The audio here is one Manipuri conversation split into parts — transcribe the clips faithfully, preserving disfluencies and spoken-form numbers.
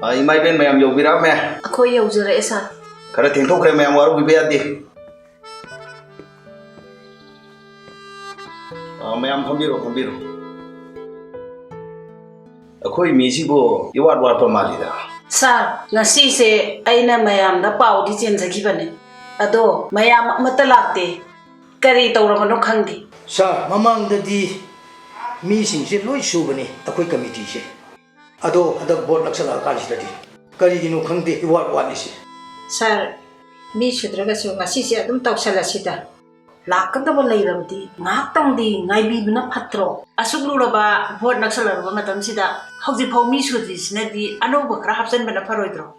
ꯑ, ꯏꯃꯥ ꯏꯕꯦꯟ ꯃꯌꯥꯝ ꯌꯧꯕꯤꯔꯛꯑꯝꯃꯦ꯫ ꯑꯩꯈꯣꯏ ꯌꯧꯖꯔꯛꯑꯦ, ꯁꯥꯔ꯫ ꯈꯔ ꯊꯦꯡꯊꯣꯛꯈ꯭ꯔꯦ, ꯃꯌꯥꯝ ꯋꯥꯔꯧꯕꯤꯕ ꯌꯥꯗꯦ꯫ ꯑ, ꯃꯌꯥꯝ ꯐꯝꯕꯤꯔꯣ, ꯐꯝꯕꯤꯔꯣ꯫ ꯑꯩꯈꯣꯏ ꯃꯤꯁꯤꯕꯨ ꯏꯋꯥꯠ ꯋꯥꯠꯄ ꯃꯥꯜꯂꯤꯗ꯫ ꯁꯥꯔ, ꯉꯁꯤꯁꯦ ꯑꯩꯅ ꯃꯌꯥꯝꯗ ꯄꯥꯎꯗꯤ ꯆꯦꯟꯖꯈꯤꯕꯅꯦ, ꯑꯗꯣ ꯃꯌꯥꯝ ꯑꯃꯠꯇ ꯂꯥꯛꯇꯦ꯫ ꯀꯔꯤ ꯇꯧꯔꯕꯅꯣ ꯈꯪꯗꯦ꯫ ꯁꯥꯔ, ꯃꯃꯥꯡꯗꯗꯤ ꯃꯤꯁꯤꯡꯁꯦ ꯂꯣꯏ ꯁꯨꯕꯅꯤ ꯑꯩꯈꯣꯏ ꯀꯃꯤꯇꯤꯁꯦ꯫ ꯑꯗꯣ ꯍꯟꯗꯛ ꯚꯣꯠ ꯅꯛꯁꯜꯂꯛꯑꯀꯥꯟꯁꯤꯗꯗꯤ ꯀꯔꯤꯒꯤꯅꯣ ꯈꯪꯗꯦ ꯏꯋꯥꯠ ꯋꯥꯠꯂꯤꯁꯦ꯫ ꯁꯥꯔ, ꯃꯤ ꯁꯨꯗ꯭ꯔꯒꯁꯨ ꯉꯁꯤꯁꯦ ꯑꯗꯨꯝ ꯇꯧꯁꯜꯂꯁꯤꯗ꯫ ꯂꯥꯛꯀꯗꯕ ꯂꯩꯔꯕꯗꯤ ꯉꯥꯏꯍꯥꯛꯇꯪꯗꯤ ꯉꯥꯏꯕꯤꯕꯅ ꯐꯠꯇ꯭ꯔꯣ? ꯑꯁꯨꯛ ꯂꯨꯔꯕ ꯚꯣꯠ ꯅꯛꯁꯜꯂꯛꯂꯕ ꯃꯇꯝꯁꯤꯗ ꯍꯧꯖꯤꯛꯐꯥꯎ ꯃꯤ ꯁꯨꯗ꯭ꯔꯤꯁꯤꯅꯗꯤ ꯑꯅꯧꯕ ꯈꯔ ꯍꯥꯞꯆꯤꯟꯕꯅ ꯐꯔꯣꯏꯗ꯭ꯔꯣ?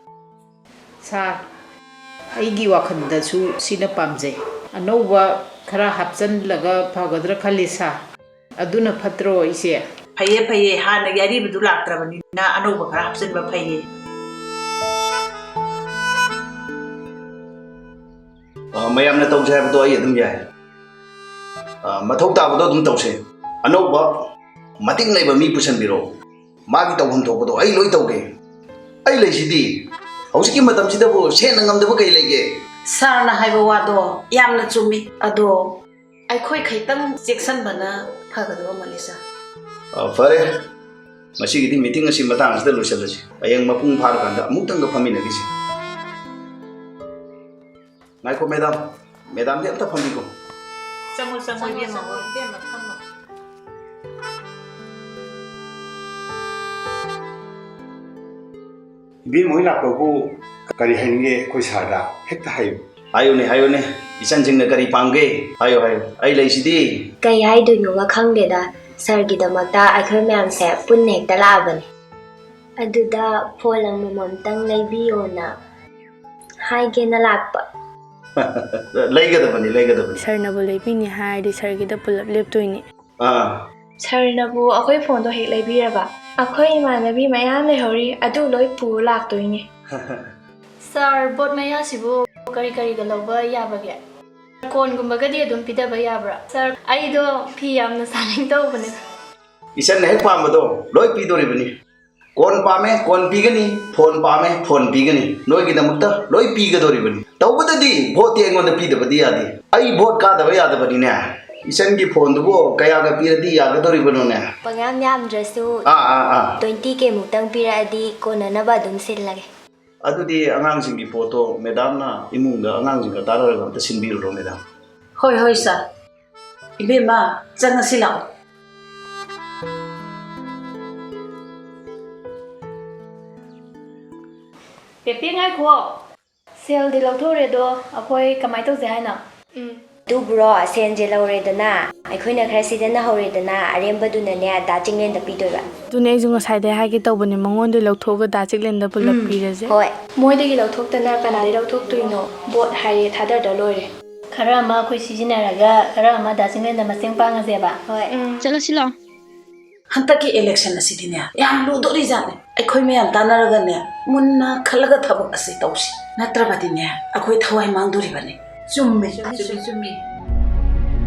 ꯁꯥꯔ, ꯑꯩꯒꯤ ꯋꯥꯈꯜꯗꯁꯨ ꯁꯤꯅ ꯄꯥꯝꯖꯩ꯫ ꯑꯅꯧꯕ ꯈꯔ ꯍꯥꯞꯆꯤꯜꯂꯒ ꯐꯒꯗ꯭ꯔꯥ ꯈꯜꯂꯤ, ꯁꯥꯔ꯫ ꯑꯗꯨꯅ ꯐꯠꯇ꯭ꯔꯣ, ꯏꯆꯦ? ꯐꯩꯌꯦ, ꯐꯩꯌꯦ꯫ ꯍꯥꯟꯅꯒꯤ ꯑꯔꯤꯕꯗꯨ ꯂꯥꯛꯇ꯭ꯔꯕꯅꯤꯅ ꯑꯅꯧꯕ ꯈꯔ ꯍꯥꯞꯆꯤꯟꯕ ꯐꯩꯌꯦ꯫ ꯑ, ꯃꯌꯥꯝꯅ ꯇꯧꯁꯦ ꯍꯥꯏꯕꯗꯣ ꯑꯩ ꯑꯗꯨꯝ ꯌꯥꯏ꯫ ꯑ, ꯃꯊꯧ ꯇꯥꯕꯗꯣ ꯑꯗꯨꯝ ꯇꯧꯁꯦ꯫ ꯑꯅꯧꯕ ꯃꯇꯤꯛ ꯂꯩꯕ ꯃꯤ ꯄꯨꯁꯟꯕꯤꯔꯛꯑꯣ꯫ ꯃꯥꯒꯤ ꯇꯧꯐꯝ ꯊꯣꯛꯄꯗꯣ ꯑꯩ ꯂꯣꯏ ꯇꯧꯒꯦ꯫ ꯑꯩ ꯂꯩꯁꯤꯗꯤ꯫ ꯍꯧꯖꯤꯛꯀꯤ ꯃꯇꯝꯁꯤꯗꯕꯨ ꯁꯦꯟꯅ ꯉꯝꯗꯕ ꯀꯩ ꯂꯩꯒꯦ? ꯁꯥꯔꯅ ꯍꯥꯏꯕ ꯋꯥꯗꯣ ꯌꯥꯝꯅ ꯆꯨꯝꯃꯤ꯫ ꯑꯗꯣ ꯑꯩꯈꯣꯏ ꯈꯤꯇꯪ ꯆꯦꯛꯁꯤꯟꯕꯅ ꯐꯒꯗꯕ ꯃꯥꯜꯂꯤ, ꯁꯥꯔ꯫ ꯑ, ꯐꯔꯦ꯫ ꯉꯁꯤꯒꯤꯗꯤ ꯃꯤꯇꯤꯡ ꯑꯁꯤ ꯃꯇꯥꯡ ꯑꯁꯤꯗ ꯂꯣꯏꯁꯤꯜꯂꯁꯤ꯫ ꯍꯌꯦꯡ ꯃꯄꯨꯡ ꯐꯥꯔꯀꯥꯟꯗ ꯑꯃꯨꯛꯇꯪꯒ ꯐꯝꯃꯤꯟꯅꯈꯤꯁꯤ꯫ ꯉꯥꯏꯈꯣ, ꯃꯦꯗꯥꯝ꯫ ꯃꯦꯗꯥꯝꯗꯤ ꯑꯝꯇ ꯐꯝꯕꯤꯈꯣ꯫ ꯆꯪꯉꯣ, ꯆꯪꯉꯣ, ꯆꯪꯉꯣ, ꯏꯕꯦꯝꯃ꯫ ꯆꯪꯉꯣ, ꯏꯕꯦꯝꯃ, ꯐꯝꯃꯣ꯫ ꯏꯕꯦꯝꯃ ꯍꯣꯏ ꯂꯥꯛꯄꯕꯨ ꯀꯔꯤ ꯍꯥꯏꯅꯤꯡꯒꯦ ꯑꯩꯈꯣꯏ ꯁꯥꯔꯗ? ꯍꯦꯛꯇ ꯍꯥꯏꯌꯨ꯫ ꯍꯥꯏꯌꯨꯅꯦ, ꯍꯥꯏꯌꯨꯅꯦ꯫ ꯏꯆꯟꯁꯤꯡꯅ ꯀꯔꯤ ꯄꯥꯝꯒꯦ? ꯍꯥꯏꯌꯨ, ꯍꯥꯏꯌꯨ꯫ ꯑꯩ ꯂꯩꯁꯤꯗꯤ꯫ ꯀꯩ ꯍꯥꯏꯗꯣꯏꯅꯣꯒ ꯈꯪꯗꯦꯗ꯫ ꯁꯥꯔꯒꯤꯗꯃꯛꯇ ꯑꯩꯈꯣꯏ ꯃꯌꯥꯝꯁꯦ ꯄꯨꯟꯅ ꯍꯦꯛꯇ ꯂꯥꯛꯑꯕꯅꯦ꯫ ꯑꯗꯨꯗ ꯐꯣꯟ ꯑꯃꯃꯝꯇꯪ ꯂꯩꯕꯤꯌꯣꯅ ꯍꯥꯏꯒꯦꯅ ꯂꯥꯛꯄ꯫ ꯂꯩꯒꯗꯕꯅꯤ, ꯂꯩꯒꯗꯕꯅꯤ꯫ ꯁꯥꯔꯅꯕꯨ ꯂꯩꯕꯤꯅꯤ ꯍꯥꯏꯔꯗꯤ ꯁꯥꯔꯒꯤꯗ ꯄꯨꯂꯞ ꯂꯦꯞꯇꯣꯏꯅꯤ꯫ ꯑꯥ꯫ ꯁꯥꯔꯅꯕꯨ ꯑꯩꯈꯣꯏ ꯐꯣꯟꯗꯣ ꯍꯦꯛ ꯂꯩꯕꯤꯔꯕ, ꯑꯩꯈꯣꯏ ꯏꯃꯥꯟꯅꯕꯤ ꯃꯌꯥꯝ ꯂꯩꯍꯧꯔꯤ, ꯑꯗꯨ ꯂꯣꯏ ꯄꯨꯔ ꯂꯥꯛꯇꯣꯏꯅꯦ꯫ ꯁꯥꯔ, ꯕꯣꯠ ꯃꯌꯥꯁꯤꯕꯨ ꯀꯔꯤ ꯀꯔꯤꯒ ꯂꯧꯕ ꯌꯥꯕꯒꯦ? ꯀꯣꯟꯒꯨꯝꯕꯒꯗꯤ ꯑꯗꯨꯝ ꯄꯤꯗꯕ ꯌꯥꯕ꯭ꯔꯥ? ꯁꯥꯔ, ꯑꯩꯗꯣ ꯐꯤ ꯌꯥꯝꯅ ꯁꯥꯅꯤꯡ ꯇꯧꯕꯅꯦ꯫ ꯏꯆꯟꯅ ꯍꯦꯛ ꯄꯥꯝꯕꯗꯣ ꯂꯣꯏ ꯄꯤꯗꯣꯔꯤꯕꯅꯤ꯫ ꯀꯣꯟ ꯄꯥꯝꯃꯦ, ꯀꯣꯟ ꯄꯤꯒꯅꯤ, ꯐꯣꯟ ꯄꯥꯝꯃꯦ, ꯐꯣꯟ ꯄꯤꯒꯅꯤ, ꯅꯣꯏꯒꯤꯗꯃꯛꯇ ꯂꯣꯏ ꯄꯤꯒꯗꯧꯔꯤꯕꯅꯤ꯫ ꯇꯧꯕꯗꯗꯤ ꯚꯣꯠꯇꯤ ꯑꯩꯉꯣꯟꯗ ꯄꯤꯗꯕꯗꯤ ꯌꯥꯗꯦ꯫ ꯑꯩ ꯚꯣꯠ ꯀꯥꯗꯕ ꯌꯥꯗꯕꯅꯤꯅꯦ꯫ ꯏꯆꯟꯒꯤ ꯐꯣꯟꯗꯨꯕꯨ ꯀꯌꯥꯒ ꯄꯤꯔꯗꯤ ꯌꯥꯒꯗꯧꯔꯤꯕꯅꯣꯅꯦ? ꯄꯪꯌꯥꯝ ꯌꯥꯝꯗ꯭ꯔꯁꯨ ꯑꯥ, ꯑꯥ, ꯑꯥ꯫ Twenty K ꯃꯨꯛꯇꯪ ꯄꯤꯔꯛꯑꯗꯤ ꯀꯣꯟꯅꯅꯕ ꯑꯗꯨꯝ ꯁꯤꯜꯂꯒꯦ꯫ ꯑꯗꯨꯗꯤ ꯑꯉꯥꯡꯁꯤꯡꯒꯤ ꯄꯣꯠꯇꯣ ꯃꯦꯗꯥꯝꯅ ꯏꯃꯨꯡꯗ ꯑꯉꯥꯡꯁꯤꯡꯒ ꯇꯥꯟꯅꯔꯒ ꯑꯝꯇ ꯁꯤꯟꯕꯤꯔꯨꯔꯣ, ꯃꯦꯗꯥꯝ꯫ ꯍꯣꯏ, ꯍꯣꯏ, ꯁꯥꯔ꯫ ꯏꯕꯦꯝꯃ, ꯆꯪꯉꯁꯤ ꯂꯥꯛꯑꯣ꯫ ꯄꯦꯄꯦ, ꯉꯥꯏꯈꯣ꯫ ꯁꯦꯜꯗꯤ ꯂꯧꯊꯣꯛꯎꯔꯦ, ꯑꯗꯣ ꯑꯩꯈꯣꯏ ꯀꯃꯥꯏ ꯇꯧꯁꯦ ꯍꯥꯏꯅꯣ? ꯎꯝ꯫ ꯑꯗꯨꯕꯨꯔꯣ, ꯁꯦꯟꯁꯦ ꯂꯧꯔꯦꯗꯅ, ꯑꯩꯈꯣꯏꯅ ꯈꯔ ꯁꯤꯖꯤꯟꯅꯍꯧꯔꯦꯗꯅ, ꯑꯔꯦꯝꯕꯗꯨꯅꯅꯦ ꯗꯥ ꯆꯤꯡꯂꯦꯟꯗ ꯄꯤꯗꯣꯏꯕ꯫ ꯑꯗꯨꯅꯦ ꯑꯩꯁꯨ ꯉꯁꯥꯏꯗꯩ ꯍꯥꯏꯒꯦ ꯇꯧꯕꯅꯦ, ꯃꯉꯣꯟꯗ ꯂꯧꯊꯣꯛꯑꯒ ꯗꯥ ꯆꯤꯡꯂꯦꯟꯗ ꯄꯨꯂꯞ ꯎꯝ, ꯄꯤꯔꯁꯦ꯫ ꯍꯣꯏ꯫ ꯃꯣꯏꯗꯒꯤ ꯂꯧꯊꯣꯛꯇꯅ ꯀꯅꯥꯗꯒꯤ ꯂꯧꯊꯣꯛꯇꯣꯏꯅꯣ? ꯚꯣꯠ ꯍꯥꯏꯔꯦ, ꯊꯥꯗꯔꯗ ꯂꯣꯏꯔꯦ꯫ ꯈꯔ ꯑꯃ ꯑꯩꯈꯣꯏ ꯁꯤꯖꯤꯟꯅꯔꯒ, ꯈꯔ ꯑꯃ ꯗꯥ ꯆꯤꯡꯂꯦꯟꯗ ꯃꯇꯦꯡ ꯄꯥꯡꯉꯁꯦꯕ꯫ ꯍꯣꯏ꯫ ꯎꯝ꯫ ꯆꯠꯂꯁꯤ ꯂꯥꯛꯑꯣ꯫ ꯍꯟꯗꯛꯀꯤ election ꯑꯁꯤꯗꯤꯅꯦ, ꯌꯥꯝ ꯂꯨꯗꯣꯔꯤꯖꯥꯠꯅꯤ꯫ ꯑꯩꯈꯣꯏ ꯃꯌꯥꯝ ꯇꯥꯟꯅꯔꯒꯅꯦ, ꯃꯨꯟꯅ ꯈꯜꯂꯒ ꯊꯕꯛ ꯑꯁꯤ ꯇꯧꯁꯤ꯫ ꯅꯠꯇ꯭ꯔꯕꯗꯤꯅꯦ, ꯑꯩꯈꯣꯏ ꯊꯋꯥꯏ ꯃꯥꯡꯗꯣꯔꯤꯕꯅꯤ꯫ ꯆꯨꯝꯃꯦ, ꯆꯨꯝꯃꯦ, ꯆꯨꯝꯃꯦ, ꯆꯨꯝꯃꯦ꯫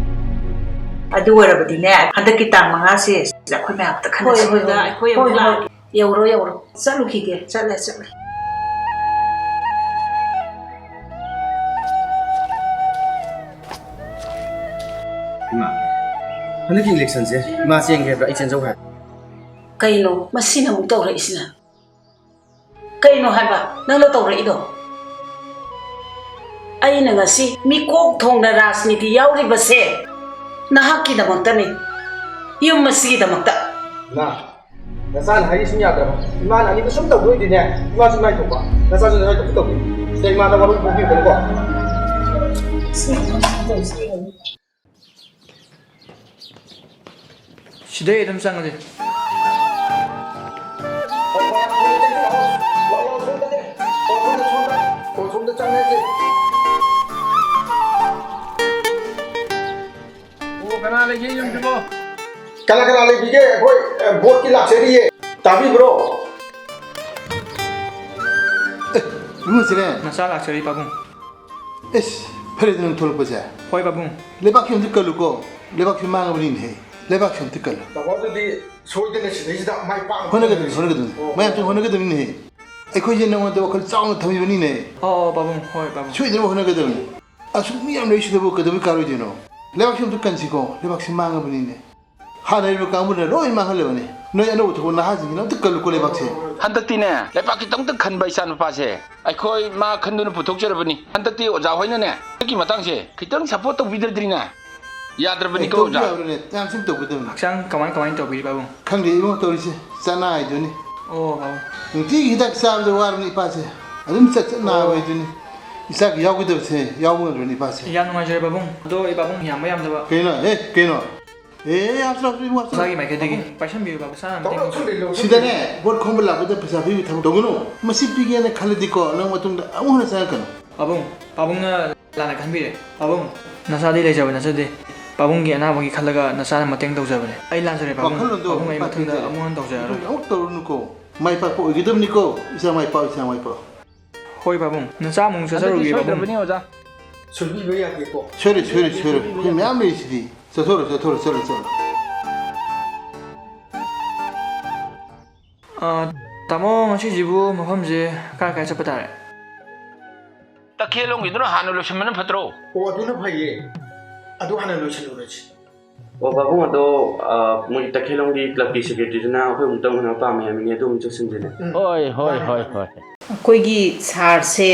ꯑꯗꯨ ꯑꯣꯏꯔꯕꯗꯤꯅꯦ, ꯍꯟꯗꯛꯀꯤ ꯇꯥꯡ ꯃꯉꯥꯁꯦ ꯁꯤꯗ ꯑꯩꯈꯣꯏ ꯃꯌꯥꯝ ꯑꯝꯇ ꯈꯟꯅꯁꯤ꯫ ꯍꯣꯏ, ꯍꯣꯏ, ꯍꯣꯏ, ꯑꯩꯈꯣꯏ ꯑꯃꯨꯛ ꯍꯣꯏ, ꯍꯣꯏ꯫ ꯂꯥꯛꯑꯒꯦ꯫ ꯌꯧꯔꯣ, ꯌꯧꯔꯣ꯫ ꯆꯠꯂꯨꯈꯤꯒꯦ꯫ ꯆꯠꯂꯦ, ꯆꯠꯂꯦ꯫ ꯏꯃꯥ, ꯍꯟꯗꯛꯀꯤ electionꯁꯦ ꯏꯃꯥ ꯆꯦꯟꯒꯦ ꯍꯥꯏꯕ꯭ꯔꯥ, ꯑꯩ ꯆꯦꯟꯖꯧ ꯍꯥꯏꯕ꯭ꯔꯥ? ꯀꯩꯅꯣ ꯃꯁꯤꯅ ꯑꯃꯨꯛ ꯇꯧꯔꯛꯏꯁꯤꯅ? ꯀꯩꯅꯣ ꯍꯥꯏꯕ ꯅꯪꯅ ꯇꯧꯔꯛꯏꯗꯣ? ꯑꯩꯅ ꯉꯁꯤ ꯃꯤꯀꯣꯛ ꯊꯣꯡꯅ ꯔꯥꯖꯅꯤꯇꯤ ꯌꯥꯎꯔꯤꯕꯁꯦ ꯅꯍꯥꯛꯀꯤꯗꯃꯛꯇꯅꯤ, ꯌꯨꯝ ꯑꯁꯤꯒꯤꯗꯃꯛꯇ꯫ ꯏꯃꯥ, ꯅꯆꯥꯅ ꯍꯥꯏꯔꯤ ꯁꯨꯝ ꯌꯥꯗ꯭ꯔꯕ? ꯏꯃꯥꯅ ꯑꯅꯤꯗꯣ ꯁꯨꯝ ꯇꯧꯗꯣꯏꯗꯤꯅꯦ, ꯏꯃꯥꯁꯨ ꯅꯨꯡꯉꯥꯏꯊꯣꯛꯄ, ꯅꯆꯥꯁꯨ ꯅꯨꯡꯉꯥꯏꯊꯣꯛꯄ ꯇꯧꯗꯣꯏꯅꯤ꯫ ꯁꯤꯗ ꯏꯃꯥꯗ ꯋꯥꯔꯧ ꯄꯣꯛꯄꯤꯔꯨꯀꯣ꯫ ꯁꯤꯗꯩ ꯑꯗꯨꯝ ꯆꯪꯉꯁꯦ꯫ ꯑꯣ, ꯁꯣꯝꯗ ꯆꯪꯉꯁꯦ꯫ ꯑꯣ, ꯀꯅꯥ ꯂꯩꯒꯦ ꯌꯨꯝꯁꯤꯕꯣ? ꯀꯅꯥ ꯀꯅꯥ ꯂꯩꯕꯤꯒꯦ? ꯑꯩꯈꯣꯏ, ꯑ, ꯚꯣꯠꯀꯤ ꯂꯥꯛꯆꯔꯤꯌꯦ꯫ ꯇꯥꯕꯤꯕ꯭ꯔꯣ? ꯑꯦ, ꯏꯕꯨꯡꯉꯣ ꯁꯤꯔꯦ꯫ ꯅꯆꯥ ꯂꯥꯛꯆꯔꯤ, ꯄꯥꯕꯨꯡ꯫ ꯑꯦꯁ, ꯐꯔꯦꯗ ꯅꯪ ꯊꯣꯛꯂꯛꯄꯁꯦ꯫ ꯍꯣꯏ, ꯄꯥꯕꯨꯡ꯫ ꯂꯩꯕꯥꯛꯁꯤ ꯑꯝꯇ ꯀꯜꯂꯨꯀꯣ꯫ ꯂꯩꯕꯥꯛꯁꯤ ꯃꯥꯡꯉꯕꯅꯤꯅꯦꯍꯦ꯫ ꯂꯩꯕꯥꯛꯁꯦ ꯑꯝꯇ ꯀꯜꯂꯨ꯫ ꯇꯥꯃꯣ, ꯑꯗꯨꯗꯤ ꯁꯣꯏꯗꯅ ꯁꯤꯗꯩꯁꯤꯗ ꯃꯥꯏ ꯄꯥꯛꯅꯕ ꯍꯣꯠꯅꯒꯗꯕꯅꯤ, ꯍꯣꯠꯅꯒꯗꯕꯅꯤ꯫ ꯑꯣ꯫ ꯃꯌꯥꯝꯁꯨ ꯍꯣꯠꯅꯒꯗꯕꯅꯤꯅꯦꯍꯦ꯫ ꯑꯩꯈꯣꯏꯁꯦ ꯅꯉꯣꯟꯗ ꯋꯥꯈꯜ ꯆꯥꯎꯅ ꯊꯝꯃꯤꯕꯅꯤꯅꯦ꯫ ꯑꯣ, ꯑꯣ, ꯄꯥꯕꯨꯡ, ꯍꯣꯏ, ꯄꯥꯕꯨꯡ꯫ ꯁꯣꯏꯗꯅꯕ ꯍꯣꯠꯅꯒꯗꯕꯅꯤ꯫ ꯑꯁꯨꯛ ꯃꯤ ꯌꯥꯝ ꯂꯩꯔꯤꯁꯤꯗꯕꯨ ꯀꯩꯗꯧꯕꯩ ꯀꯥꯔꯣꯏꯗꯣꯏꯅꯣ? ꯂꯩꯕꯥꯛꯁꯦ ꯑꯝꯇ ꯀꯟꯁꯤꯀꯣ, ꯂꯩꯕꯥꯛꯁꯦ ꯃꯥꯡꯉꯕꯅꯤꯅꯦ꯫ ꯍꯥꯟꯅ ꯂꯩꯔꯤꯕ ꯀꯥꯡꯕꯨꯅ ꯂꯣꯏ ꯃꯥꯡꯍꯜꯂꯕꯅꯤ꯫ ꯅꯣꯏ ꯑꯅꯧꯕ ꯊꯣꯛꯄ ꯅꯍꯥꯁꯤꯡꯁꯤꯅ ꯑꯝꯇ ꯀꯜꯂꯨꯀꯣ ꯂꯩꯕꯥꯛꯁꯦ꯫ ꯍꯟꯗꯛꯇꯤꯅꯦ, ꯂꯩꯕꯥꯛ ꯈꯤꯇꯪꯇ ꯈꯟꯕ ꯏꯆꯥ ꯅꯨꯄꯥꯁꯦ ꯑꯩꯈꯣꯏ ꯃꯥ ꯈꯟꯗꯨꯅ ꯄꯨꯊꯣꯛꯆꯔꯕꯅꯤ꯫ ꯍꯟꯗꯛꯇꯤ ꯑꯣꯖꯥ ꯍꯣꯏꯅꯅꯦ, ꯍꯟꯗꯛꯀꯤ ꯃꯇꯥꯡꯁꯦ ꯈꯤꯇꯪ ꯁꯞꯄꯣꯔꯠ ꯇꯧꯕꯤꯗ꯭ꯔꯗꯤꯅꯦ, ꯌꯥꯗ꯭ꯔꯕꯅꯤꯀꯣ, ꯑꯦ, ꯇꯧꯕ ꯑꯣꯖꯥ꯫ ꯌꯥꯕ꯭ꯔꯅꯦ? ꯌꯥꯝ ꯊꯤꯅ ꯇꯧꯒꯗꯕꯅꯤ꯫ ꯍꯛꯆꯥꯡ ꯀꯃꯥꯏ, ꯀꯃꯥꯏꯅ ꯇꯧꯕꯤꯔꯤ, ꯄꯥꯕꯨꯡ? ꯈꯪꯗꯦ ꯏꯕꯨꯡꯉꯣ, ꯇꯧꯔꯤꯁꯦ ꯆꯅꯥ ꯍꯥꯏꯗꯨꯅꯤ꯫ ꯑꯣ, ꯄꯥꯕꯨꯡ꯫ ꯅꯨꯡꯇꯤꯒꯤ ꯍꯤꯗꯥꯛ ꯆꯥꯕꯗ ꯋꯥꯔꯕꯅꯤ ꯏꯄꯥꯁꯦ꯫ ꯑꯗꯨꯝ ꯆꯠ ꯆꯠ ꯅꯥꯕ ꯑꯣ꯫ ꯍꯥꯏꯗꯨꯅꯤ꯫ ꯏꯆꯥꯒꯤ ꯌꯥꯎꯒꯗꯕꯁꯦ ꯌꯥꯎꯕ ꯉꯝꯗ꯭ꯔꯕꯅꯤ ꯏꯄꯥꯁꯦ꯫ ꯌꯥꯝ ꯅꯨꯡꯉꯥꯏꯖꯔꯦ, ꯄꯥꯕꯨꯡ꯫ ꯑꯗꯣ ꯏꯄꯥꯕꯨꯡ ꯌꯥꯝꯕ ꯌꯥꯝꯗꯕ ꯀꯩꯅꯣ? ꯑꯦ, ꯀꯩꯅꯣ? ꯑꯦ, ꯌꯥꯝ ꯆꯥꯎ, ꯏꯕꯨꯡꯉꯣ, ꯆꯥꯎ꯫ ꯏꯁꯥꯒꯤ ꯃꯥꯏꯀꯩꯗꯒꯤ ꯄꯥꯕꯨꯡ꯫ ꯄꯥꯏꯁꯟꯕꯤꯌꯨ, ꯄꯥꯕꯨꯡ꯫ ꯏꯁꯥꯅ ꯃꯇꯦꯡ ꯇꯧ-, ꯇꯧꯖꯒꯦ꯫ ꯁꯤꯗꯅꯦ, ꯚꯣꯠ ꯈꯣꯝꯕ ꯂꯥꯛꯄꯗ ꯄꯩꯁꯥ ꯄꯤꯕꯒꯤ ꯊꯕꯛ ꯇꯧꯒꯅꯨ꯫ ꯃꯁꯤ ꯄꯤꯒꯦꯅ ꯈꯜꯂꯗꯤꯀꯣ, ꯅꯪ ꯃꯇꯨꯡꯗ ꯑꯃꯨꯛ ꯍꯟꯅ ꯆꯪꯉꯛꯀꯅꯨ꯫ ꯄꯥꯕꯨꯡ, ꯄꯥꯕꯨꯡꯅ ꯂꯥꯟꯅ ꯈꯟꯕꯤꯔꯦ꯫ ꯄꯥꯕꯨꯡ, ꯅꯁꯥꯗꯤ ꯂꯩꯖꯕ ꯅꯠꯆꯗꯦ꯫ ꯄꯥꯕꯨꯡꯒꯤ ꯑꯅꯥꯕꯒꯤ ꯈꯜꯂꯒ ꯅꯁꯥꯅ ꯃꯇꯦꯡ ꯇꯧꯖꯕꯅꯦ꯫ ꯑꯩ ꯂꯥꯟꯖꯔꯦ, ꯄꯥꯕꯨꯡ꯫ ꯋꯥꯈꯜꯂꯣꯟꯗꯣ ꯄꯥꯕꯨꯡ, ꯑꯩ ꯃꯊꯪꯗ ꯄꯥꯊꯣꯛꯑꯣ꯫ ꯑꯃꯨꯛ ꯍꯟꯅ ꯇꯧꯖꯔꯛꯑꯔꯣꯏ꯫ ꯃꯊꯪꯗ ꯑꯃꯨꯛ ꯇꯧꯔꯨꯅꯨꯀꯣ꯫ ꯃꯥꯏ ꯄꯥꯛꯄ ꯑꯣꯏꯒꯗꯕꯅꯤꯀꯣ꯫ ꯏꯆꯥ ꯃꯥꯏ ꯄꯥꯛꯑꯣ, ꯏꯆꯥ ꯃꯥꯏ ꯄꯥꯛꯑꯣ꯫ ꯍꯣꯏ, ꯄꯥꯕꯨꯡ꯫ ꯅꯆꯥ ꯑꯃꯨꯛ ꯍꯟꯗꯛꯇꯤ ꯆꯠꯆꯔꯨꯒꯦ, ꯄꯥꯕꯨꯡ꯫ ꯁꯣꯏꯗ꯭ꯔꯕꯅꯤ, ꯑꯣꯖꯥ꯫ ꯁꯣꯏꯕꯤꯕ ꯌꯥꯗꯦꯀꯣ꯫ ꯁꯣꯏꯔꯣꯏ, ꯁꯣꯏꯔꯣꯏ, ꯁꯣꯏꯔꯣꯏ꯫ ꯑꯩꯈꯣꯏ ꯃꯌꯥꯝ ꯂꯩꯔꯤꯁꯤꯗꯤ꯫ ꯆꯠꯊꯣꯔꯣ, ꯆꯠꯊꯣꯔꯣ, ꯆꯠꯂꯣ, ꯆꯠꯂꯣ꯫ ꯑ, ꯇꯥꯃꯣ, ꯉꯁꯤꯁꯤꯕꯨ ꯃꯐꯝꯁꯦ ꯀꯥꯏ ꯀꯥꯏ ꯆꯠꯄ ꯇꯥꯔꯦ? ꯇꯈꯦꯜꯂꯣꯝꯒꯤꯗꯨꯅ ꯍꯥꯟꯅ ꯂꯣꯏꯁꯤꯟꯕꯅ ꯐꯠꯇ꯭ꯔꯣ? ꯑꯣ, ꯑꯗꯨꯅ ꯐꯩꯌꯦ꯫ ꯑꯗꯨ ꯍꯥꯟꯅ ꯂꯣꯏꯁꯤꯜꯂꯨꯔꯁꯤ꯫ ꯑꯣ, ꯄꯥꯕꯨꯡ, ꯑꯗꯣ, ꯑ, ꯃꯣꯏ ꯇꯈꯦꯜꯂꯣꯝꯒꯤ ꯀ꯭ꯂꯕꯀꯤ ꯁꯦꯀ꯭ꯔꯦꯇꯔꯤꯗꯨꯅ ꯑꯩꯈꯣꯏ ꯑꯃꯨꯛꯇꯪ ꯎꯅꯕ ꯄꯥꯝꯃꯦ ꯍꯥꯏꯕꯅꯤ, ꯑꯗꯨ ꯑꯃꯨꯛ ꯆꯠꯁꯤꯟꯁꯤꯅꯦ꯫ ꯎꯝ꯫ ꯍꯣꯏ, ꯍꯣꯏ, ꯃꯥꯅꯦ, ꯍꯣꯏ, ꯃꯥꯅꯦ꯫ ꯍꯣꯏ꯫ ꯑꯩꯈꯣꯏꯒꯤ ꯁꯥꯔꯁꯦ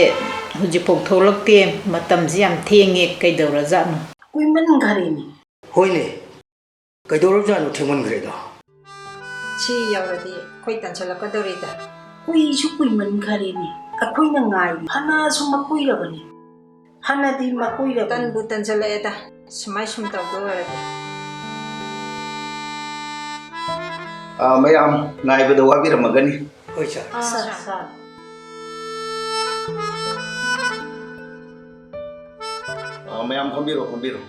ꯍꯧꯖꯤꯛꯐꯥꯎ ꯊꯣꯛꯂꯛꯇꯦ, ꯃꯇꯝꯁꯦ ꯌꯥꯝ ꯊꯦꯡꯉꯦ, ꯀꯩꯗꯧꯔꯖꯥꯠꯅꯣ? ꯀꯨꯏꯃꯟꯈꯔꯦꯅꯦ꯫ ꯍꯣꯏꯅꯦ, ꯀꯩꯗꯧꯔꯖꯥꯠꯅꯣ ꯊꯦꯡꯃꯟꯈ꯭ꯔꯦꯗ? ꯁꯤ ꯌꯧꯔꯗꯤ ꯑꯩꯈꯣꯏ ꯇꯟꯁꯤꯜꯂꯛꯀꯗꯧꯔꯤꯗ꯫ ꯀꯨꯏꯁꯨ ꯀꯨꯏꯃꯟꯈꯔꯦꯅꯦ, ꯑꯩꯈꯣꯏꯅ ꯉꯥꯏꯔꯤ꯫ ꯐꯅꯁꯨ ꯃꯀꯨꯏꯔꯕꯅꯤ꯫ ꯍꯥꯟꯅꯗꯤ ꯃꯀꯨꯏꯔꯕꯅꯤ꯫ ꯇꯟꯕꯨ ꯇꯟꯁꯤꯜꯂꯛꯑꯦꯗ, ꯁꯨꯃꯥꯏ ꯁꯨꯝ ꯇꯧꯗꯧ ꯑꯣꯏꯔꯗꯤ꯫ ꯑꯥ, ꯃꯌꯥꯝ ꯉꯥꯏꯕꯗ ꯋꯥꯕꯤꯔꯝꯃꯒꯅꯤ꯫ ꯍꯣꯏ, ꯁꯥꯔ꯫ ꯑꯥ, ꯁꯥꯔ꯫ ꯁꯥꯔ꯫ ꯑꯥ, ꯃꯌꯥꯝ ꯐꯝꯕꯤꯔꯣ, ꯐꯝꯕꯤꯔꯣ꯫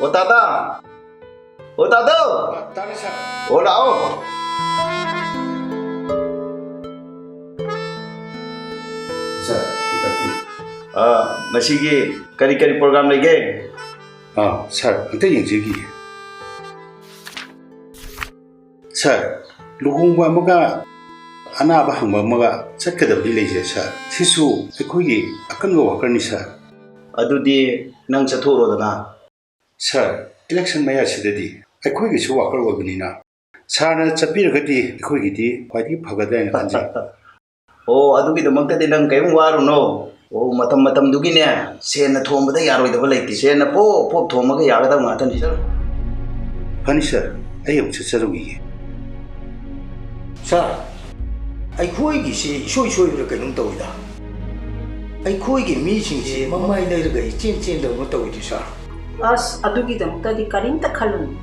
ꯑꯣ, ꯇꯥꯗꯥ! ꯑꯣ, ꯇꯥꯗꯥ! ꯑ, ꯇꯥꯔꯦ, ꯁꯥꯔ꯫ ꯑꯣ, ꯂꯥꯛꯑꯣ꯫ ꯁꯥꯔ, ꯇꯥꯛꯄꯤꯌꯨ꯫ ꯑ, ꯉꯁꯤꯒꯤ ꯀꯔꯤ ꯀꯔꯤ program ꯂꯩꯒꯦ? ꯑꯥ, ꯁꯥꯔ, ꯑꯝꯇ ꯌꯦꯡꯖꯈꯤꯒꯦ꯫ ꯁꯥꯔ, ꯂꯨꯍꯣꯡꯕ ꯑꯃꯒ ꯑꯅꯥꯕ ꯍꯪꯕ ꯑꯃꯒ ꯆꯠꯀꯗꯕꯗꯤ ꯂꯩꯖꯩ, ꯁꯥꯔ꯫ ꯁꯤꯁꯨ ꯑꯩꯈꯣꯏꯒꯤ ꯑꯀꯟꯕ ꯋꯥꯀꯔꯅꯤ, ꯁꯥꯔ꯫ ꯑꯗꯨꯗꯤ ꯅꯪ ꯆꯠꯊꯣꯛꯎꯔꯣꯗꯅ꯫ ꯁꯥꯔ, ꯏꯂꯦꯛꯁꯟ ꯃꯌꯥꯁꯤꯗꯗꯤ ꯑꯩꯈꯣꯏꯒꯤꯁꯨ ꯋꯥꯀꯔ ꯑꯣꯏꯕꯅꯤꯅ ꯁꯥꯔꯅ ꯆꯠꯄꯤꯔꯒꯗꯤ ꯑꯩꯈꯣꯏꯒꯤꯗꯤ ꯈ꯭ꯋꯥꯏꯗꯒꯤ ꯐꯒꯗ꯭ꯔꯥ ꯍꯥꯏꯅ ꯈꯟꯖꯩ꯫ ꯑꯣ, ꯑꯗꯨꯒꯤꯗꯃꯛꯇꯗꯤ ꯅꯪ ꯀꯔꯤꯝ ꯋꯥꯔꯨꯅꯣ꯫ ꯑꯣ, ꯃꯇꯝ ꯃꯇꯝꯗꯨꯒꯤꯅꯦ, ꯁꯦꯟꯅ ꯊꯣꯝꯕꯗ ꯌꯥꯔꯣꯏꯗꯕ ꯂꯩꯇꯦ꯫ ꯁꯦꯟꯅ ꯄꯣꯞ ꯄꯣꯞ ꯊꯣꯝꯃꯒ ꯌꯥꯒꯗꯕ ꯉꯥꯛꯇꯅꯤ꯫ ꯆꯠꯂꯣ꯫ ꯐꯅꯤ ꯁꯥꯔ, ꯑꯩ ꯑꯃꯨꯛ ꯆꯠꯆꯔꯨꯈꯤꯒꯦ꯫ ꯁꯥꯔ, ꯑꯩꯈꯣꯏꯒꯤꯁꯤ ꯏꯁꯣꯏ ꯁꯣꯏꯕ꯭ꯔꯥ ꯀꯩꯅꯣꯝ ꯇꯧꯏꯗ꯫ ꯑꯩꯈꯣꯏꯒꯤ ꯃꯤꯁꯤꯡꯁꯤ ꯃꯃꯥꯏ ꯂꯩꯔꯒ ꯏꯆꯦꯟ ꯆꯦꯟꯗꯕ ꯑꯃ ꯇꯧꯏꯗꯨ, ꯁꯥꯔ꯫ ꯑꯁ, ꯑꯗꯨꯒꯤꯗꯃꯛꯇꯗꯤ ꯀꯔꯤꯝꯇ ꯈꯜꯂꯨꯅꯨ꯫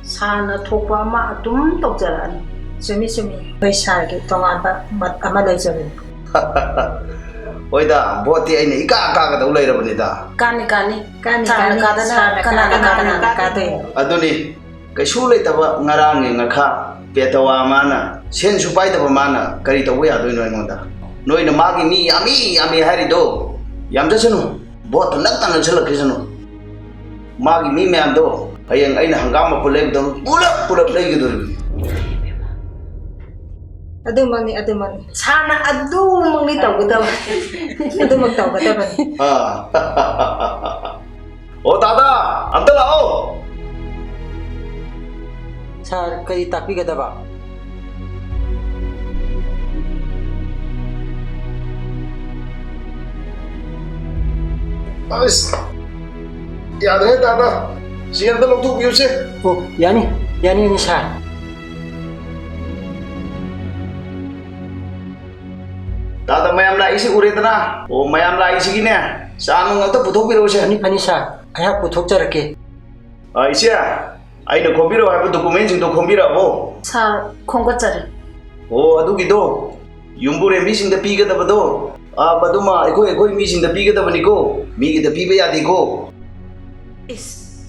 ꯁꯥꯔꯅ ꯊꯣꯛꯄ ꯑꯃ ꯑꯗꯨꯝ ꯇꯧꯖꯔꯛꯑꯅꯤ꯫ ꯆꯨꯝꯃꯤ, ꯆꯨꯝꯃꯤ꯫ ꯑꯩꯈꯣꯏ ꯁꯥꯔꯒꯤ ꯇꯣꯉꯥꯟꯕ ꯃꯠ ꯑꯃ ꯂꯩꯖꯕꯅꯤ꯫ ꯍꯣꯏꯗ, ꯚꯣꯠꯇꯤ ꯑꯩꯅ ꯏꯀꯥ ꯀꯥꯒꯗꯧ ꯂꯩꯔꯕꯅꯤꯗ꯫ ꯀꯥꯅꯤ, ꯀꯥꯅꯤ꯫ ꯀꯥꯅꯤ, ꯁꯥꯔꯅ ꯀꯥꯅꯤ꯫ ꯀꯥꯗꯅ ꯁꯥꯔꯅ ꯀꯅꯥꯅ ꯀꯥꯗꯅ ꯀꯥꯅꯤ? ꯀꯥꯗꯣꯏꯅꯣ? ꯑꯗꯨꯅꯤ, ꯀꯩꯁꯨ ꯂꯩꯇꯕ ꯉꯔꯥꯡꯒꯤ ꯉꯥꯈꯥ ꯄꯦꯇꯋꯥ ꯃꯥꯅ, ꯁꯦꯟꯁꯨ ꯄꯥꯏꯗꯕ ꯃꯥꯅ ꯀꯔꯤ ꯇꯧꯕ ꯌꯥꯗꯣꯏꯅꯣ ꯑꯩꯉꯣꯟꯗ? ꯅꯣꯏꯅ ꯃꯥꯒꯤ ꯃꯤ ꯌꯥꯝꯃꯤ, ꯌꯥꯝꯃꯤ ꯍꯥꯏꯔꯤꯗꯣ ꯌꯥꯝꯖꯁꯅꯨ, ꯚꯣꯠꯇꯨ ꯅꯛꯇ ꯅꯛꯁꯜꯂꯛꯈꯤꯁꯅꯨ꯫ ꯃꯥꯒꯤ ꯃꯤ ꯃꯌꯥꯝꯗꯣ ꯍꯌꯦꯡ ꯑꯩꯅ ꯍꯪꯒꯥꯝ ꯃꯄꯨꯟ ꯂꯩꯕꯗꯧꯅ ꯄꯨꯂꯞ ꯄꯨꯂꯞ ꯂꯩꯒꯗꯣꯔꯤꯕꯅꯤ꯫ ꯑꯗꯨꯃꯛꯅꯤ, ꯑꯗꯨꯃꯛꯅꯤ꯫ ꯁꯥꯔꯅ ꯑꯗꯨꯃꯛꯅꯤ ꯇꯧꯒꯗꯕ꯫ ꯑꯗꯨꯃꯛ ꯇꯧꯒꯗꯕꯅꯤ꯫ ꯑꯥ꯫ ꯑꯣ, ꯗꯥꯗꯥ, ꯑꯝꯇ ꯂꯥꯛꯑꯣ꯫ ꯁꯥꯔ, ꯀꯔꯤ ꯇꯥꯛꯄꯤꯒꯗꯕ? ꯑꯁ, ꯌꯥꯗ꯭ꯔꯦ, ꯗꯥꯗꯥ꯫ ꯁꯤ ꯑꯝꯇ ꯂꯧꯊꯣꯛꯄꯤꯌꯨꯁꯦ꯫ ꯑꯣ, ꯌꯥꯅꯤ, ꯌꯥꯅꯤ, ꯌꯥꯅꯤ, ꯁꯥꯔ꯫ ꯗꯥꯗꯥ, ꯃꯌꯥꯝ ꯂꯥꯛꯏꯁꯤ ꯎꯔꯦꯗꯅ? ꯑꯣ, ꯃꯌꯥꯝ ꯂꯥꯛꯏꯁꯤꯒꯤꯅꯦ, ꯆꯥ ꯅꯨꯡ ꯑꯝꯇ ꯄꯨꯊꯣꯛꯄꯤꯔꯛꯎꯁꯦ꯫ ꯐꯅꯤ, ꯐꯅꯤ, ꯁꯥꯔ꯫ ꯑꯩꯍꯥꯛ ꯄꯨꯊꯣꯛꯆꯔꯛꯀꯦ꯫ ꯑ, ꯏꯆꯦ, ꯑꯩꯅ ꯈꯣꯝꯕꯤꯔꯛꯑꯣ ꯍꯥꯏꯕ ꯗꯣꯀꯨꯃꯦꯟꯁꯤꯡꯗꯣ ꯈꯣꯝꯕꯤꯔꯛꯑꯕꯣ? ꯁꯥꯔ, ꯈꯣꯝꯒꯠꯆꯔꯦ꯫ ꯑꯣ, ꯑꯗꯨꯒꯤꯗꯣ ꯌꯨꯝꯕꯨꯔꯦꯝꯕꯤꯁꯤꯡꯗ ꯄꯤꯒꯗꯕꯗꯣ, ꯑ, ꯃꯗꯨꯃ ꯑꯩꯈꯣꯏ, ꯑꯩꯈꯣꯏ ꯃꯤꯁꯤꯡꯗ ꯄꯤꯒꯗꯕꯅꯤꯀꯣ, ꯃꯤꯒꯤꯗ ꯄꯤꯕ ꯌꯥꯗꯦꯀꯣ꯫ ꯏꯁ,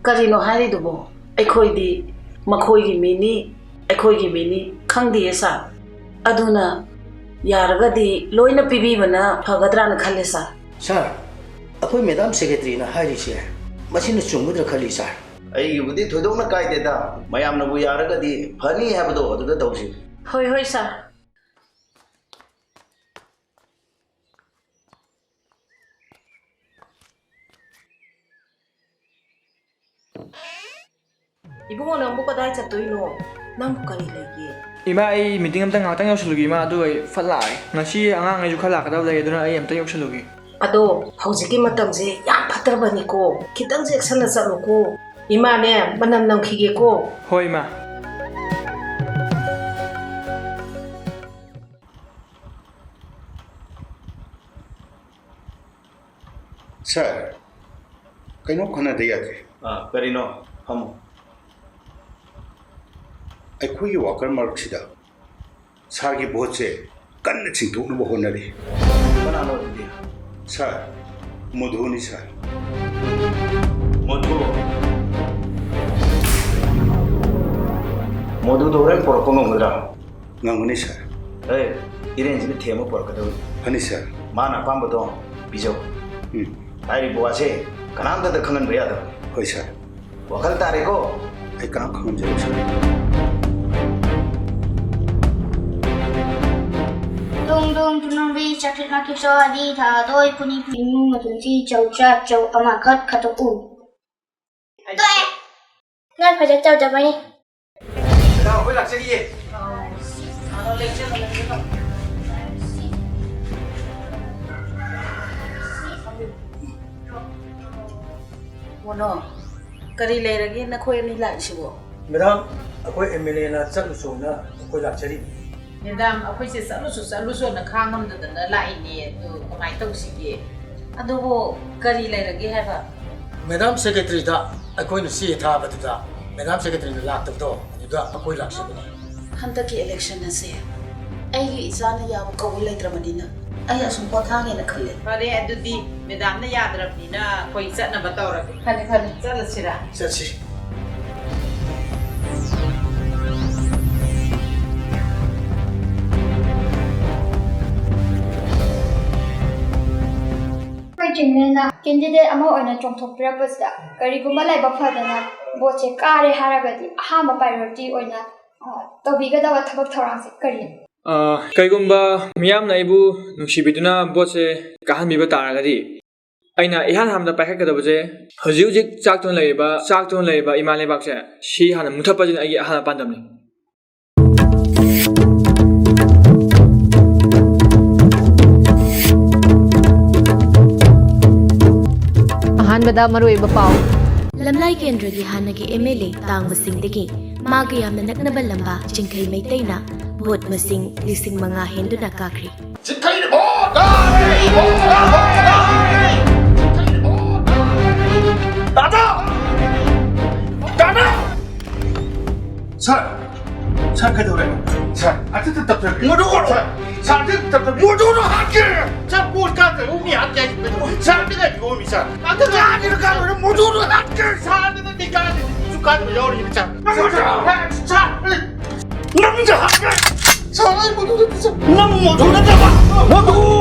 ꯀꯔꯤꯅꯣ ꯍꯥꯏꯔꯤꯗꯨꯕꯣ? ꯑꯩꯈꯣꯏꯗꯤ ꯃꯈꯣꯏꯒꯤ ꯃꯤꯅꯤ, ꯑꯩꯈꯣꯏꯒꯤ ꯃꯤꯅꯤ ꯈꯪꯗꯤꯌꯦ, ꯁꯥꯔ꯫ ꯑꯗꯨꯅ ꯌꯥꯔꯒꯗꯤ ꯂꯣꯏꯅ ꯄꯤꯕꯤꯕꯅ ꯐꯒꯗ꯭ꯔꯥꯅ ꯈꯜꯂꯦ, ꯁꯥꯔ꯫ ꯁꯥꯔ, ꯑꯩꯈꯣꯏ ꯃꯦꯗꯥꯝ ꯁꯦꯀ꯭ꯔꯦꯇꯔꯤꯅ ꯍꯥꯏꯔꯤꯁꯦ ꯃꯁꯤꯅ ꯆꯨꯝꯒꯗ꯭ꯔꯥ ꯈꯜꯂꯤ, ꯁꯥꯔ꯫ ꯑꯩꯒꯤꯕꯨꯗꯤ ꯊꯣꯏꯗꯣꯛꯅ ꯀꯥꯏꯗꯦꯗ, ꯃꯌꯥꯝꯅꯕꯨ ꯌꯥꯔꯒꯗꯤ ꯐꯅꯤ ꯍꯥꯏꯕꯗꯣ ꯑꯗꯨꯗ ꯇꯧꯁꯤ꯫ ꯍꯣꯏ, ꯍꯣꯏ, ꯁꯥꯔ꯫ ꯏꯕꯨꯡꯉꯣ, ꯅꯪꯕꯨ ꯀꯗꯥꯏ ꯆꯠꯇꯣꯏꯅꯣ? ꯅꯪꯕꯨ ꯀꯔꯤ ꯂꯩꯒꯦ? ꯏꯃꯥ, ꯑꯩ ꯃꯤꯇꯤꯡ ꯑꯝꯇ ꯉꯥꯛꯇꯪ ꯌꯧꯁꯜꯂꯨꯒꯦ, ꯏꯃꯥ, ꯑꯗꯨꯒ ꯑꯩ ꯐꯠ ꯂꯥꯛꯑꯦ꯫ ꯉꯁꯤ ꯑꯉꯥꯡꯈꯩꯁꯨ ꯈꯔ ꯂꯥꯛꯀꯗꯕ ꯂꯩ, ꯑꯗꯨꯅ ꯑꯩ ꯑꯝꯇ ꯌꯧꯁꯜꯂꯨꯒꯦ꯫ ꯑꯗꯣ ꯍꯧꯖꯤꯛꯀꯤ ꯃꯇꯝꯁꯦ ꯌꯥꯝ ꯐꯠꯇ꯭ꯔꯕꯅꯤꯀꯣ, ꯈꯤꯇꯪ ꯆꯦꯛꯁꯟꯅ ꯆꯠꯂꯨꯀꯣ꯫ ꯏꯃꯥꯅꯦ, ꯃꯅꯝ ꯅꯝꯈꯤꯒꯦꯀꯣ꯫ ꯍꯣꯏ, ꯏꯃꯥ꯫ ꯁꯥꯔ, ꯀꯩꯅꯣꯝ ꯈꯟꯅꯗ ꯌꯥꯗꯦ꯫ ꯑꯥ, ꯀꯔꯤꯅꯣ? ꯐꯝꯃꯣ꯫ ꯑꯩꯈꯣꯏꯒꯤ ꯋꯥꯀꯔ ꯃꯔꯛꯁꯤꯗ ꯁꯥꯔꯒꯤ ꯚꯣꯠꯁꯦ ꯀꯟꯅ ꯆꯤꯡꯊꯣꯛꯅꯕ ꯍꯣꯠꯅꯔꯤ꯫ ꯀꯅꯥꯅꯣ ꯑꯗꯨꯗꯤ? ꯁꯥꯔ, ꯃꯣꯙꯨꯅꯤ, ꯁꯥꯔ꯫ ꯃꯣꯙꯨ? ꯃꯣꯙꯨꯗꯣ ꯍꯣꯔꯦꯟ ꯄꯨꯔꯛꯄ ꯉꯝꯒꯗ꯭ꯔꯥ? ꯉꯝꯒꯅꯤ, ꯁꯥꯔ꯫ ꯑꯦ, ꯏꯔꯦꯟꯁꯤꯅ ꯊꯦꯝꯃ ꯄꯨꯔꯛꯀꯗꯕꯅꯤ꯫ ꯐꯅꯤ, ꯁꯥꯔ꯫ ꯃꯥꯅ ꯑꯄꯥꯝꯕꯗꯣ ꯄꯤꯖꯧ꯫ ꯎꯝ꯫ ꯍꯥꯏꯔꯤꯕ ꯋꯥꯁꯦ ꯀꯅꯥꯝꯇꯗ ꯈꯪꯍꯟꯕ ꯌꯥꯗꯕꯅꯤ꯫ ꯍꯣꯏ, ꯁꯥꯔ꯫ ꯋꯥꯈꯜ ꯇꯥꯔꯦꯀꯣ? ꯑꯩ ꯀꯅꯥꯝ ꯈꯪꯍꯟꯖꯔꯣꯏ, ꯁꯥꯔ꯫ ꯗꯣꯡ ꯗꯣꯡ ꯊꯨꯅꯨꯡꯕꯤ ꯆꯥꯇ꯭ꯔꯦꯠ ꯃꯥꯀꯤ ꯆꯥꯗꯤ ꯊꯥꯗꯣꯏ ꯈꯨꯅꯤ ꯏꯃꯨꯡ ꯃꯇꯨꯡꯁꯤ ꯆꯧ ꯆꯥꯛ ꯆꯧ ꯑꯃꯈꯛ ꯈꯠꯇꯣꯛꯎ꯫ ꯇꯣꯛꯑꯦ꯫ ꯅꯣꯏ ꯐꯖ ꯇꯧꯗꯕꯅꯤ꯫ ꯗꯥ, ꯑꯩꯈꯣꯏ ꯂꯥꯛꯆꯔꯤꯌꯦ꯫ ꯃꯣꯅꯣ, ꯀꯔꯤ ꯂꯩꯔꯒꯦ ꯅꯈꯣꯏ ꯑꯅꯤ ꯂꯥꯛꯏꯁꯤꯕꯣ? ꯃꯦꯗꯥꯝ, ꯑꯩꯈꯣꯏ ꯑꯦꯝ ꯑꯦꯜ ꯑꯦꯅ ꯆꯠꯂꯨꯁꯣꯅ ꯑꯩꯈꯣꯏ ꯂꯥꯛꯆꯔꯤꯕꯅꯤ꯫ ꯃꯦꯗꯥꯝ, ꯑꯩꯈꯣꯏꯁꯦ ꯆꯠꯂꯨꯁꯨ ꯆꯠꯂꯨꯁꯣꯅ ꯈꯥꯡꯉꯝꯗꯗꯅ ꯂꯥꯛꯏꯅꯦ꯫ ꯑꯗꯨ ꯀꯃꯥꯏꯅ ꯇꯧꯁꯤꯒꯦ? ꯑꯗꯨꯕꯨ ꯀꯔꯤ ꯂꯩꯔꯒꯦ ꯍꯥꯏꯕ? ꯃꯦꯗꯥꯝ ꯁꯦꯀ꯭ꯔꯦꯇꯔꯤꯗ ꯑꯩꯈꯣꯏꯅ ꯆꯦ ꯊꯥꯕꯗꯨꯗ ꯃꯦꯗꯥꯝ ꯁꯦꯀ꯭ꯔꯦꯇꯔꯤꯅ ꯂꯥꯛꯇꯕꯗꯣ ꯑꯗꯨꯗ ꯑꯩꯈꯣꯏ ꯂꯥꯛꯆꯕꯅꯤ꯫ ꯍꯟꯗꯛꯀꯤ ꯏꯂꯦꯛꯁꯟ ꯑꯁꯦ ꯑꯩꯒꯤ ꯏꯆꯥꯅ ꯌꯥꯕ ꯀꯧꯕ ꯂꯩꯇ꯭ꯔꯕꯅꯤꯅ ꯑꯩ ꯑꯁꯨꯝ ꯄꯣꯊꯥꯒꯦꯅ ꯈꯜꯂꯦ꯫ ꯐꯔꯦ, ꯑꯗꯨꯗꯤ ꯃꯦꯗꯥꯝꯅ ꯌꯥꯗ꯭ꯔꯕꯅꯤꯅ ꯑꯩꯈꯣꯏ ꯆꯠꯅꯕ ꯇꯧꯔꯒꯦ꯫ ꯐꯅꯤ, ꯐꯅꯤ꯫ ꯆꯠꯂꯁꯤꯔꯥ? ꯆꯠꯁꯤ꯫ ꯑꯩꯈꯣꯏ ꯆꯤꯌꯔꯃꯦꯟꯅ ꯀꯦꯟꯗꯤꯗꯦꯠ ꯑꯃ ꯑꯣꯏꯅ ꯆꯣꯡꯊꯣꯛꯄꯤꯔꯛꯄꯁꯤꯗ ꯀꯔꯤꯒꯨꯝꯕ ꯂꯥꯏꯕꯛ ꯐꯗꯅ ꯚꯣꯠꯁꯦ ꯀꯥꯔꯦ ꯍꯥꯏꯔꯒꯗꯤ ꯑꯍꯥꯟꯕ ꯄ꯭ꯔꯥꯏꯌꯣꯔꯤꯇꯤ ꯑꯣꯏꯅ, ꯑ, ꯇꯧꯕꯤꯒꯗꯕ ꯊꯕꯛ ꯊꯧꯔꯥꯡꯁꯦ ꯀꯔꯤ? ꯑ, ꯀꯩꯒꯨꯝꯕ ꯃꯤꯌꯥꯝꯅ ꯑꯩꯕꯨ ꯅꯨꯡꯁꯤꯕꯤꯗꯨꯅ ꯚꯣꯠꯁꯦ ꯀꯥꯍꯟꯕꯤꯕ ꯇꯥꯔꯒꯗꯤ, ꯑꯩꯅ ꯏꯍꯥꯟ ꯍꯥꯟꯕꯗ ꯄꯥꯏꯈꯠꯀꯗꯕꯁꯦ ꯍꯧꯖꯤꯛ ꯍꯧꯖꯤꯛ ꯆꯥꯛ ꯊꯣꯡ ꯂꯩꯔꯤꯕ, ꯆꯥꯛ ꯊꯣꯡ ꯂꯩꯔꯤꯕ ꯏꯃꯥ ꯂꯩꯕꯥꯛꯁꯦ, ꯁꯤ ꯍꯥꯟꯅ ꯃꯨꯊꯠꯄꯁꯤꯅ ꯑꯩꯒꯤ ꯑꯍꯥꯟꯕ ꯄꯥꯟꯗꯝꯅꯤ꯫ ꯑꯍꯥꯟꯕꯗ ꯃꯔꯨꯑꯣꯏꯕ ꯄꯥꯎ꯫ ꯂꯝꯂꯥꯏ ꯀꯦꯟꯗ꯭ꯔꯒꯤ ꯍꯥꯟꯅꯒꯤ ꯑꯦꯝ ꯑꯦꯜ ꯑꯦ ꯇꯥꯡꯕꯁꯤꯡꯗꯒꯤ ꯃꯥꯒ ꯌꯥꯝꯅ ꯅꯛꯅꯕ ꯂꯝꯕꯥ ꯆꯤꯡꯈꯩ ꯃꯩꯇꯩꯅ ꯚꯣꯠ ꯃꯁꯤꯡ ꯂꯤꯁꯤꯡ ꯃꯉꯥ ꯍꯦꯟꯗꯨꯅ ꯀꯥꯈ꯭ꯔꯤ꯫ ꯆꯤꯡꯈꯩꯅ ꯚꯣꯠ ꯀꯥꯔꯦ! ꯚꯣꯠ ꯀꯥꯔꯦ! ꯆꯤꯡꯈꯩꯅ ꯚꯣꯠ ꯀꯥꯔꯦ! ꯇꯥꯗ! ꯇꯥꯗ! ꯁꯥꯔ! ꯁꯥꯔ, ꯀꯩꯗꯧꯔꯦ? ꯁꯥꯔ, ꯑꯗꯨꯗ ꯇꯞꯊꯈ꯭ꯔꯦ꯫ ꯃꯗꯨ ꯑꯣꯏꯔꯣ! ꯁꯥꯔ, ꯁꯥꯔ, ꯑꯗꯨꯗ ꯇꯞꯊꯈ꯭ꯔꯦ꯫ ꯃꯗꯨꯅ ꯍꯥꯠꯀꯦ! ꯁꯥꯔ, ꯚꯣꯠ ꯀꯥꯗ꯭ꯔꯒ ꯃꯤ ꯍꯥꯠꯀꯦ ꯍꯥꯏꯁꯤ ꯀꯩꯅꯣ? ꯁꯥꯔ, ꯑꯗꯨꯗ ꯀꯥꯏꯗ ꯀꯣꯝꯃꯤ, ꯁꯥꯔ? ꯑꯗꯨ ꯀꯥꯗ꯭ꯔꯒ ꯀꯥꯗ꯭ꯔꯒ ꯃꯗꯨꯅ ꯍꯥꯠꯀꯦ! ꯁꯥꯔ, ꯑꯗꯨꯗ ꯀꯥꯗ꯭ꯔꯒ ꯃꯤꯁꯨ ꯀꯥꯗꯕ ꯌꯥꯎꯔꯤꯕ, ꯁꯥꯔ꯫ ꯁꯥꯔ, ꯁꯥꯔ, ꯁꯥꯔ, ꯅꯪꯁꯦ ꯍꯥꯠꯀꯦ! ꯁꯥꯔ, ꯑꯩ ꯃꯗꯨ ꯅꯠꯇꯦ, ꯁꯥꯔ꯫ ꯅꯪ ꯃꯗꯨ ꯅꯠꯇꯕ! ꯃꯗꯨ!